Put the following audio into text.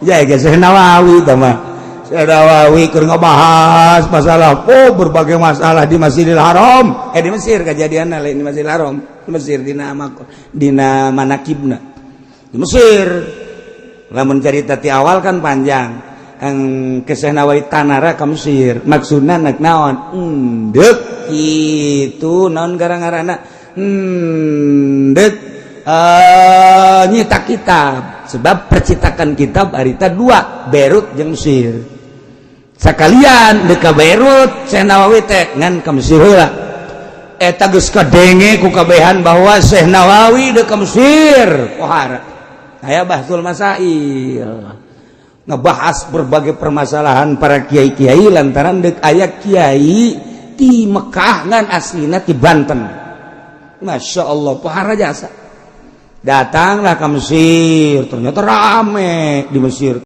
Ya geus Syekh Nawawi tah mah. Syekh Nawawi keur ngabahas masalah, oh, berbagai masalah di Masjidil Haram, eh, di Mesir kejadian lain di Masjidil Haram, di Mesir, dina dina manakibna di Mesir. Lamun cerita ti awal kan panjang. Ang ke Syekh Nawawi tanara ka Mesir maksudna nek naon, endek kitu, naon gara-garana endek nyitak kitab, sebab percetakan kitab harita dua, Beirut jeung Mesir. Sekalian dek ka Beirut Syekh Nawawi teh, ngan ka Mesir heula. Eta geus kadenge ku kabehan bahwa Syekh Nawawi dek ka Mesir. Pohara aya Bahsul Masail, ngebahas berbagai permasalahan para kiai-kiai, lantaran dek aya kiai di Mekah ngan aslina di Banten. Masya Allah, pohara jasa. Datanglah ke Mesir, ternyata rame di Mesir.